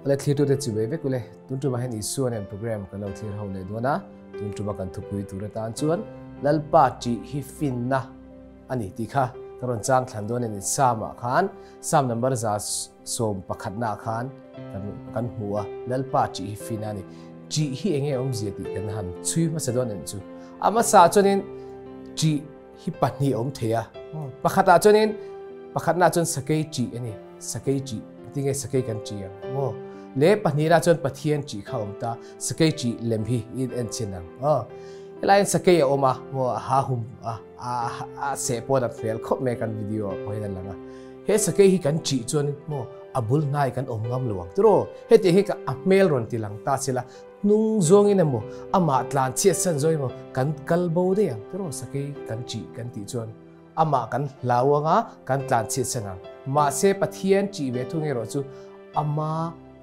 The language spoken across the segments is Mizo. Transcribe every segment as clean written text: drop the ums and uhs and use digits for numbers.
Awle thlirtute chu ve vek ule, tun tumah hian Isua nen program kan lo thlir ho leh dawn a, tun tuma kan thupui tur atan chuan Lalpa ṭih hi finna a ni tih kha ka rawn chang thlan dawn a ni. Psalm ah khan, Psalm number 111 ah khan kan kan hmu a, Lalpa ṭih hi finna a ni. Ṭih hi enge awmzia tih kan han chhui hmasa dawn a nih chu. A hmasa ah chuanin ṭih hi pahnih a awm thei a, pakhatah chuanin pakhatnaah chuan sakei ṭih a ni, sakei ṭih engtin nge sakei kan ṭih ang maw? Le pahnihnaah chuan Pathian ṭih kha a awm ta, sakei ṭih lem hi in en chin ang aw. Helaiin sakei a awm a maw a ha hum a, a seh pawn a fel khawp mai kan video ah pawh hian a lang a. He sakei hi kan ṭih chuan maw a bul hnai kan awm ngam lo ang tiraw? Hetiang hi a hmel rawn ti lang ta sela Hnung zawngin emaw, amah tlan chhiatsan zawng emaw kan kal bo daih ang tiraw sakei kan ṭih kan tih chuan amah kan hlau anga kan tlan chhiatsan ang. Mahse Pathian ṭih ve thung erawh chu ama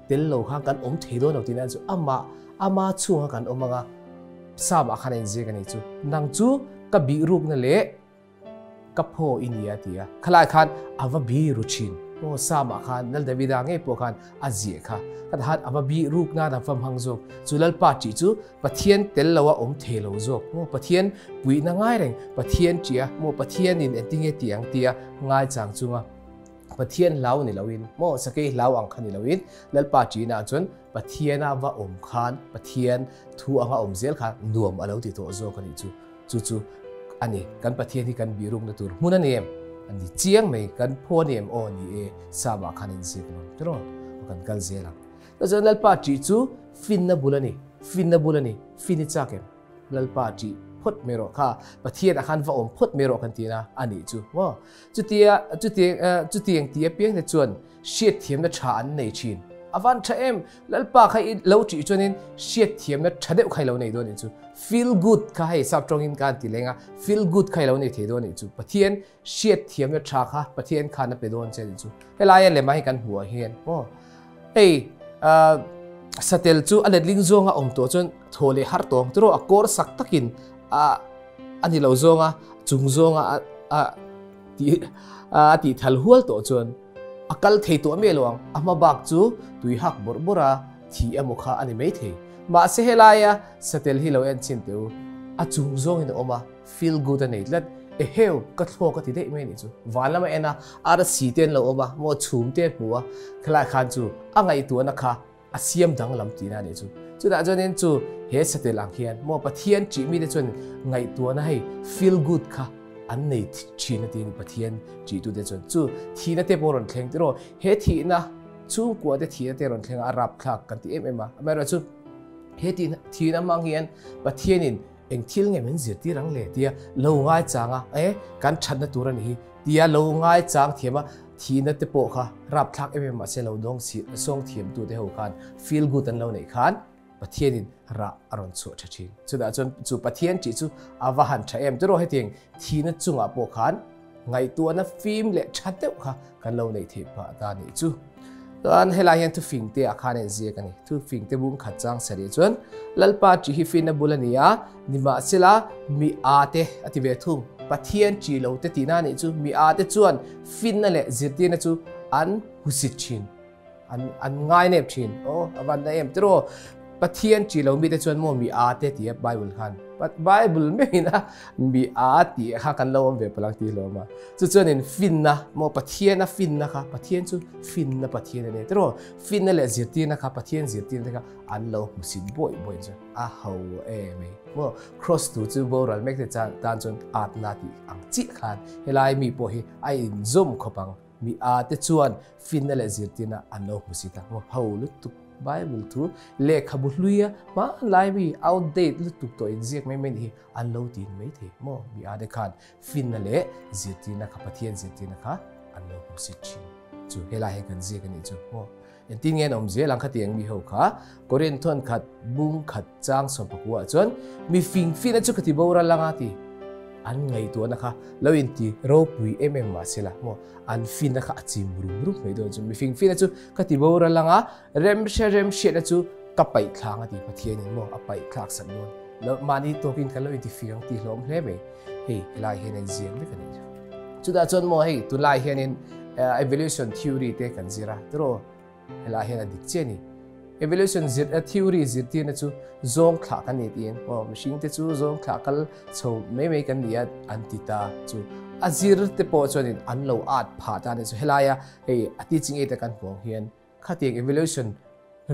tel lo khan kan awm thei dawn lo tih nan chu amah ama chhunga kan awm anga Psalm ah khan a inziak a nih chu. Nang chu ka bihrukna leh Ka phaw i nia ti a, khalai khan a va bi ru thin. Aw Sam-ah khan Lal Davida ngei pawh khan a ziah kha. Ka tahan a va bi ruk nan a va hmang zawk. Chu Lalpa tih chu Pathian tel lo a awm thei lo zawk. Maw Pathian puihna ngai reng, Pathian tia maw Pathianin engtinge ti ang tia ngai chang chunga Pathian hlau ni loin maw sakei hlau ang kha ni loin Lalpa ṭihna chuan Pathiana va awm khan Pathian thu anga awm zel kha nuam a lo ti tawh zawk a nih chu. Chu chu a ni, kan Pathian hi kan bihrukna tur hmun a ni em? A ni chiang mai, kan phaw a ni em? Aw ni e, Sama khan in zir lo tiraw? Aw kan kal zel ang. Chuan Lalpa ṭih chu finna bul a ni, finna bul a ni, fin i chak em? Lalpa ṭih phawt mai rawh kha, Pathian ah khan va awm phawt mai rawh kan ti na a nih chu maw? Chutia, chutiang, chutiang ti apiang te chuan hriatthiamna tha an nei thin. A van tha em? Lalpa kha i lo tih chuanin hriatthiamna tha deuh kha i lo nei dawn nih chu. Feel good kha hei sap tawngin ka han ti leng a, feel good kha i lo nei thei dawn nih chu. Pathian hriatthiamna tha kha Pathian khan a pe dawn che nih chu. Helaia lema hi kan hmuh ah hian maw hei satel chu a letling zawnga awm tawh chuan thaw leh har tawng tiraw a kawr sak takin a a ni lo zawnga chung zawnga a tih a tih thal hual tawh chuan A kal thei tawh miah lo ang, a hma bak chu tui hak bawrh bawrh a thi emaw kha a ni mai thei. Mahse helaia satel hi lo en chhin teh u, a chung zawngin a awm a, feel good a nei tlat. Eheu, ka thlawk a ti daih mai a nih chu. Van lama en a, arsi te an lo awm a, maw chhum te a hmu a, khelai khan chu a ngaihtuahna kha a siam danglam tihna a nih chu. Chutah chuanin chu he satel ang hian maw Pathian ṭih mite chuan ngaihtuahna hei feel good kha an nei ṭhin a ti a ni Pathian ṭihtute chuan. Chu thihna te pawh rawn thleng tiraw he thihna chhungkua te thihna te rawn thleng a, a rapthlak kan ti em em a. Amaherawhchu he thihna hmang hian Pathianin Eng thil nge min zirtir ang le tia lo ngaichang a, e kan thatna tur a ni hi tia lo ngaichang thiam a, thihna te pawh kha rapthlak em em mahse lo dawng sawng thiam tu te ho khan feel good an lo neih khan Pathianin rah a rawn chhuah tha thin. Chutah chuan chu Pathian tih chu a va han tha em tiraw hetiang thihna chungah pawh khan Ngaihtuahna fim leh tha deuh kha kan lo neih theih phah ta nih chu. Chuan helai hian thufing te ah khan a inziak a ni. Thufing te bung khat chang sarih chuan Lalpa ṭih hi finna bul a ni a, nimahsela mi â te a ti ve thung. Pathian ṭih lo te tihna nih chu mi â te chuan finna leh zirtirna chu an husit ṭhin. An an ngai nep thin. Aw, a van na em tiraw. Pathian ṭih lo mite chuan maw mi â te ti a Bible khan. Bible meuhin a mi â tih kha kan lo awm ve palang tih hlawm a. Chu chuanin finna maw Pathian a finna kha Pathian chu finna Pathian a ni tiraw. Finna leh zirtirna kha Pathian zirtirna te kha an lo hmusit bawih bawih chuan a ho em ei. Maw cross tu chu boral mek te tan chuan âtna tih ang chiah khan helai mi pawh hi a inzawm khawp ang. Mi a te chuan finna leh zirtirna an lo hmu si ta maw? Ho lutuk Bible thu lehkhabu hluia hmanlai mi outdate lutuk tawh inziak mai mai nih hi an lo tin mai thei maw? Mi a te khan finna leh zirtirna kha Pathian zirtirna kha an lo hmu si thin chu helai hian kan ziak a nih chu maw? Engtin nge an awm zel ang khatiang mi ho kha Korinth thawn khat bung khat chang 19 ah chuan mi fing fina chu ka ti boral anga ti an ngaihtuahna kha lo in ti ropui em em mahse la maw an fina kha a chim rum rum mai dawn chu mi fing fina chu ka ti boral anga rem hre rem hriatna chu ka paih thlang a ti Pathian in maw a paih thlak sak dawn lo mahni tawkin kan lo in ti fing ang ti hlawm hle mai hei helai hian an ziak vek a nih chu. Chutah chuan maw hei tunlai hianin evolution theory te kan zir a tiraw helai hian a dik chiah a ni. Evolution zir theory zirtirna chu zawng thlah kan ni tiin aw mihring te chu zawng thlah kal chho mai mai kan ni a an ti ta chu a zir te pawh chuanin an lo at phah ta a ni chu helaia hei a teaching aid a kan hmuh ang hian khatiang evolution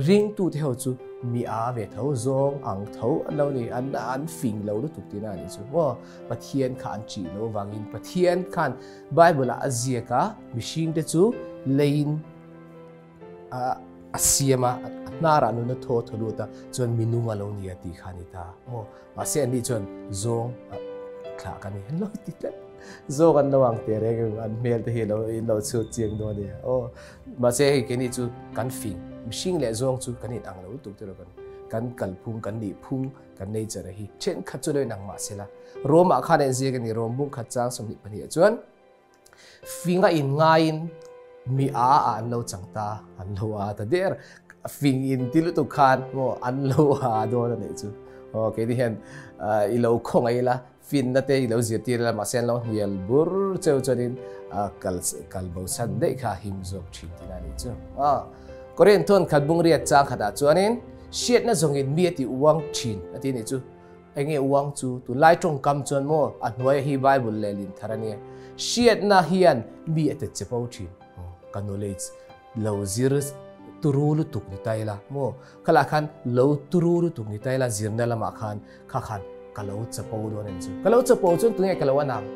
ringtu te ho chu mi a ve tho zawng ang tho an lo ni an an fing lo lutuk tihna a ni chu maw Pathian kha an ṭih lo avangin Pathian khan Bible ah a ziak a mihring te chu leiin a siam a, a hnarah nun a thaw thaw lut a, chuan minung a lo ni a tih kha a ni ta. Maw? Mahse anni chuan zawng thlah ka ni an lo ti tlat. Zawng an lo ang teh reng em, an hmel te hi lo in lo chhut chiang dawn a nia. Aw, mahse hei keini chu kan fing, mihring leh zawng chu kan inang lo lutuk te erawh kan kalphung, kan nihphung, kan nature hi thenkhat chu lo inang mahsela Rome ah khan a inziak a ni, Rome bung khat chang 22 ah chuan Finga in ngaiin mi a ah an lo chang ta, an lo a ta der. Fing in ti lutuk khan maw an lo a dawn a nih chu. Aw keini hian i lo khawngaih ila, finna te i lo zirtir ila mahse an lo hnial bur cheu chuanin kal kal bo san daih kha him zawk thin tihna a nih chu. Aw Korean thawn khat bungriat chang khatah chuanin hriatna zawngin mi a ti uang thin a ti a nih chu. Enge uang chu tunlai tawngkam chuan maw a hnuaia hi Bible leh lin thar a nia. Hriatna hian mi a tet che po thin. Aw ka knowledge lo zir turu lutuk ni ta ila maw khalah khan lo turu lutuk ni ta ila zirna lamah khan kha khan ka lo chapo dawn a ni chu. Ka lo chapo chuan tunge ka lo an ang?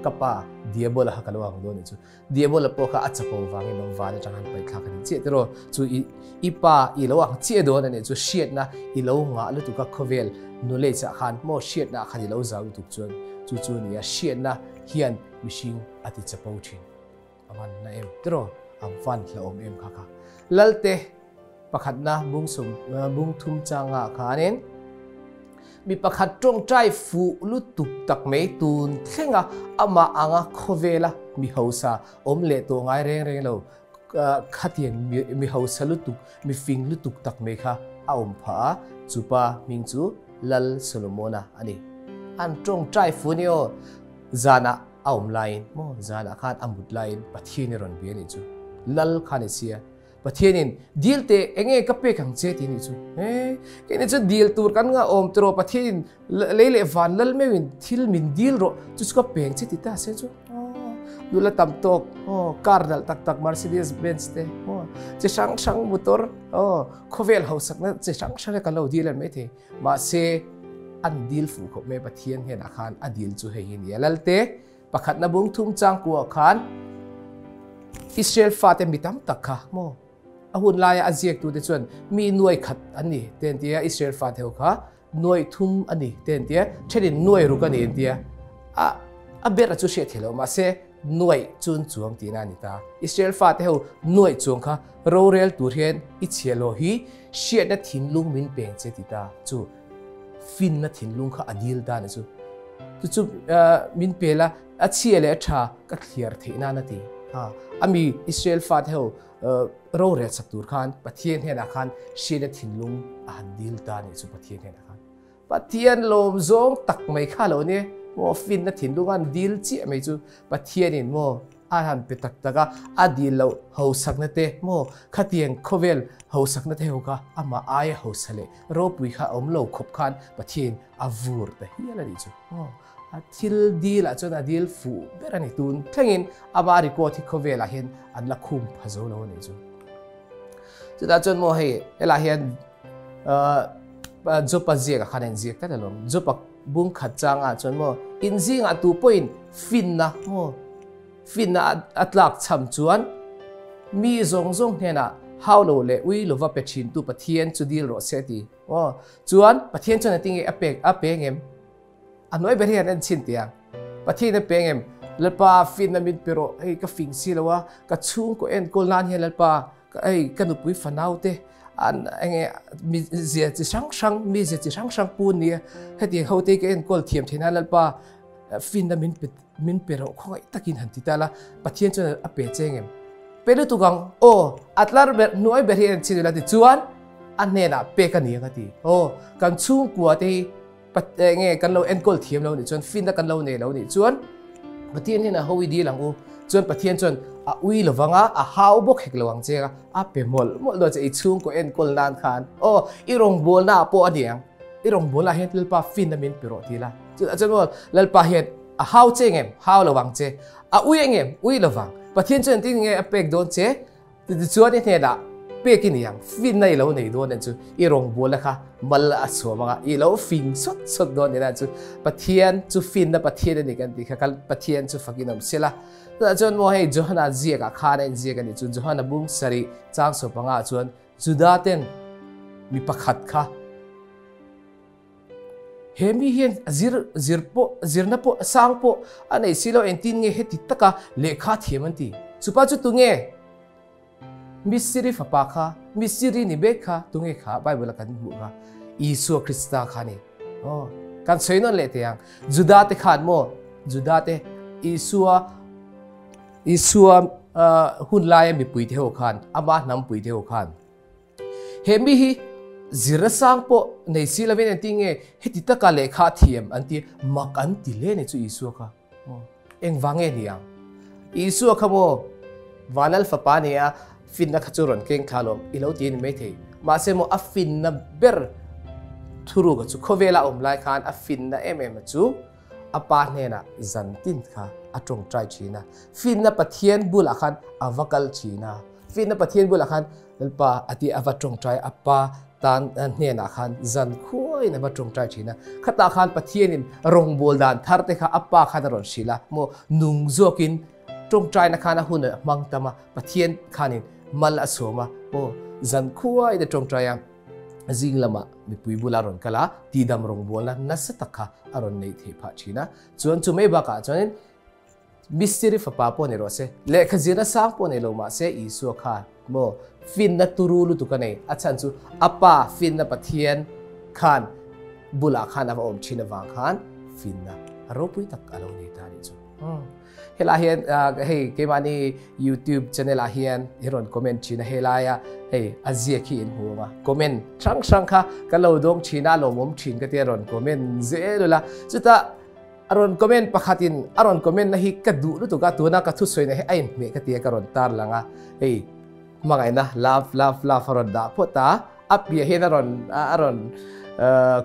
Ka pa Diabola kha ka lo ang dawn a ni chu. Diabola pawh kha a chapo vangin lo van atang han paih thlak a ni chiah tiraw? Chu i i pa i lo ang chiah dawn a nih chu hriatna i lo ngah lutuk a khawvel knowledge ah khan maw hriatna ah khan i lo zau lutuk chuan chu chu a ni a hriatna hian mihring a ti chapo thin a van na em tiraw? A van hlauhawm em kha kha. Lalte pakhatna bung sawm bung thum changa khanin Mi pakhat tawngtai fuh lutuk tak mai tun thlenga amah anga khawvela mi hausa awm leh tawh ngai reng reng lo khatiang mi hausa lutuk, mi fing lutuk tak mai kha a awm phah a, chupa hming chu Lal Solomona a ni. An tawngtai fuh ni aw, zanah a awm laiin maw zanah khan a mut laiin Pathian i rawn bia a nih chu. Lal kha ni sia. Pathianin dil teh enge ka pek ang che tih nih chu. He, keini chu dil tur kan nga awm tiraw Pathianin lei leh van lal meuhin thil min dil rawh chu chu ka peng che ti ta se chu. Nula tam tawk, aw, car nalh tak tak Mercedes Benz te, aw, chi hrang hrang motor, aw, khawvel hausakna chi hrang hrang kan lo dil an mai thei. Mahse, an dil fuh khawp mai Pathian hnenah khan a dil chu hei hi nia. Lalte, Pakhatna bung thum changkua khan Israel fate mi tam tak kha maw a hun laia a ziaktute chuan mi nuai khat an ni te an tia Israel fate ho kha nuai thum a ni te an tia thenin nuai ruk a ni an tia a a ber a chu hriat theih loh mahse nuai chun chuang tihna a ni ta Israel fate ho nuai chuang kha rorel tur hian i chhia lo hi hriatna thinlung min peng che ti ta chu finna thinlung kha a dil ta ni chu chu chu min pe la a chhia leh a tha ka thliar theih nan a ti ha ami Israel fa te ho ro rel sak tur khan Pathian hnenah khan hriatna thinlung a han dil ta ni chu Pathian hnenah khan Pathian lawm zawng tak mai kha lo ni maw finna thinlung an dil chiah mai chu Pathianin maw A han pe tak tak a, a dil loh hausakna te maw khatiang khawvel hausakna te ho kha amah aia hausa leh ropui kha awm lo khawp khan Pathian a vur ta hial a nih chu maw. A thil dil ah chuan a dil fuh ber a ni tun thlengin ama record hi khawvel ah hian an la khum pha zo lo a nih chu. Chutah chuan maw hei helai hian Jopa ziak ah khan a inziak tlat alawm. Jopa bung khat chang ah chuan maw inzingah tu pawhin finna maw Finna a tlak cham chuan mi zawng zawng hnenah hau lo leh ui lova pe thintu Pathian chu dil rawh se a ti. Aw, chuan Pathian chuan a ti nge a pek a pe ngem? A hnuai ber hi an en chhin teh ang. Pathian a pe ngem? Lalpa finna min pe rawh, hei ka fing si lo a, ka chhungkaw enkawl nan hian Lalpa hei ka nupui fanau te an enge mi zia chi hrang hrang mi zia chi hrang hrang pu nia hetiang ho te ka enkawl thiam theih nan Lalpa finna min pe Min pe rawh khawngaih takin han ti ta la, Pathian chuan a pe che ngem? Pe lutuk ang, aw, a tlar ber, hnuai ber hi en chin ila ti chuan a hnenah pek a ni ang a ti. Aw, kan chhungkua te hi enge kan lo enkawl thiam lo nih chuan, finna kan lo nei lo nih chuan Pathian hnenah ho i dil ang u. Chuan Pathian chuan a ui lovang a, a hau bawk hek lo ang che a, a pe mawlh mawlh dawn che i chhungkaw enkawl nan khan. Aw, i rawngbawlna ah pawh a ni ang. I rawngbawlna ah hian Lalpa finna min pe rawh ti la. Chutah chuan maw Lalpa hian a hau che ngem? Hau lo ang che. A ui engem? Ui lovang. Pathian chuan engtin nge a pek dawn che? Tichuan i hnenah pek i ni ang, finna i lo nei dawn nen chu i rawngbawlna kha mal a chhuam anga i lo fing sawt sawt dawn nen chu Pathian chu finna Pathian a ni kan tih kha kal Pathian chu fakin awm sela. Tunah chuan maw hei Johana ziakah khan a inziak a nih chu Johana bung sarih chang sawpangah chuan Juda ten mi pakhat kha He mi hian zir zir pawh zirna pawh sang pawh a nei si lo engtin nge heti taka lehkha thiam an ti. Chupa chu tunge? Misiri fapa kha, Misiri ni mek kha tunge kha Bible a kan hmuh kha Isua Krista kha ni. Oh, kan sawi nawn leh teh ang. Juda te khan maw Juda te Isua Isua hun laia mipui te ho khan ama hnampui te ho khan He mi hi zir sang pawh nei si lovin engtin nge heti taka lehkha a thiam an ti mak an ti hle ni chu Isua kha maw engvang nge ni ang Isua kha maw Vanlal fapa ni a finna kha chu rawn keng thla lawm i lo ti a ni maithei mahse maw a finna ber thuruka chu khawvela awm lai khan a finna em em a chu a pa hnenah zantin kha a tawngtai thin a finna Pathian bulah khan a va kal thin a. Finna Pathian bulah khan Lalpa a ti a va tawngtai a pa tan hnenah khan zan khuaiin a va tawngtai thin a. Khatah khan Pathianin rawngbâwl dan thar te kha a pa khan a rawn hrilh a, maw nung zawkin tawngtaina khan a hun a hmang tam a, Pathian khanin mal a sawm a, maw zan khuaiin a tawngtai a, zing lamah mipui bula rawn kal a, tidam rawngbâwlna nasa tak kha a rawn neih theih phah thin a. Chuan chu mai bakah chuanin Mistiri fapa pawh ni rawh se, lehkha zirna sang pawh nei lo mah se Isua khan maw finna turu lutuk a nei. A chhan chu a pa finna Pathian khan bulah khan a va awm thin avang khan finna a ropui tak a lo nei ta anih chu. Helai hian hei keimahni YouTube channel ah hian i rawn comment thin a helaia hei a ziak hi in hmu ang a comment hrang hrang kha ka lo dawng thin a lawmawm thin ka tia rawn comment zel ula chutah A rawn comment pakhatin a rawn comment na hi ka duh lutuk a, tuna ka thusawina hi a inhmeh ka tia ka rawn tar lang a, hei hmangaihna love love love a rawn dah phawt a, a piah hian a rawn a rawn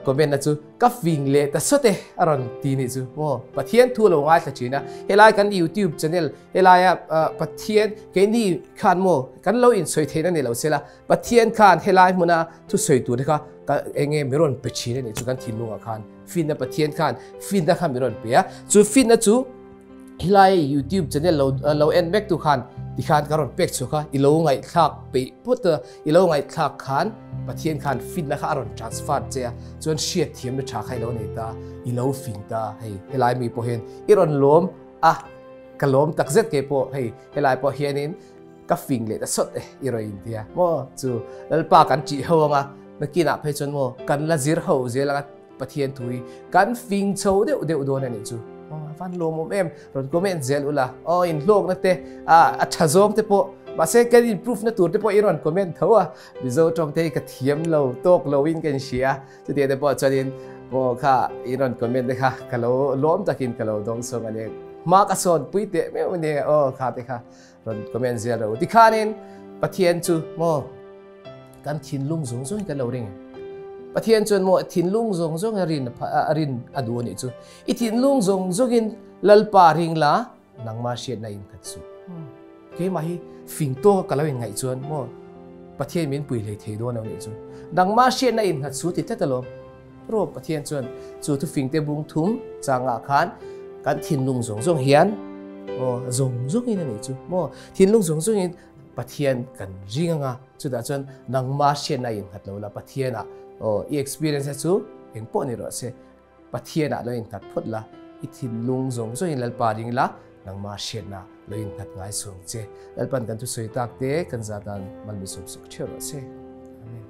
comment na chu ka fing leh ta sawt e a rawn ti nih chu maw Pathian thu lo ngaithla thin a, helai kan YouTube channel helaia Pathian keini khan maw kan lo insawi theihna ni lo sela Pathian khan helai hmuna thusawi tur te kha ka enge mi rawn pe thin a nih chu kan thinlungah khan. Finna Pathian khan finna kha mi rawn pe a, chu finna chu helai YouTube channel lo lo en mek tu khan tikhan ka rawn pek chhuak a, i lo ngaihthlak peih pawt a, i lo ngaihthlak khan Pathian khan finna kha a rawn transfer che a, chuan hriat thiamna tha kha i lo nei ta, i lo fing ta hei helai mi pawh hian i rawn lawm a, ka lawm tak zet ke pawh hei helai pawh hianin ka fing leh ta sawt e i rawn intia maw chu Lalpa kan ṭih ho anga nakinah phei chuan maw kan la zir ho zel anga Pathian thu hi kan fing chho deuh deuh dawn a nih chu. A van lawmawm em rawn comment zel ula aw in hlawkna te a tha zawng te pawh mahse kan improve na tur te pawh i rawn comment tho a Mizo tawng te hi ka thiam lo tawk lo in ka inhria chutia te pawh chuanin maw kha i rawn comment te kha ka lo lawm takin ka lo dawng sawng a ni hma ka sawn pui teh meuh a ni aw kha te kha rawn comment zel ro tikhanin Pathian chu maw kan thinlung zawng zawng kan lo ring Pathian chuan maw thinlung zawng zawng a rin a rin a duh anih chu i thinlung zawng zawngin Lalpa ring la nangma hriatna in khat su keimah hi fing tawk ka lo in ngaih chuan maw Pathian min pui hlei thei dawn lo nih chu nangma hriatna in khat su ti tlat alawm ro Pathian chuan chu thu fing te bung thum changah khan kan thinlung zawng zawng hian aw zawng zawngin anih chu maw thinlung zawng zawngin Pathian kan ring anga chutah chuan nangma hriatna innghat lo la Pathianah aw i experience chu engpawh ni rawh se Pathianah lo innghat phawt la i thinlung zawng zawngin Lalpa ring la nangma hriatna lo innghat ngai suang che Lalpan kan thusawi tak te kan zatan mal mi sawm sak theuh rawh se. Amen.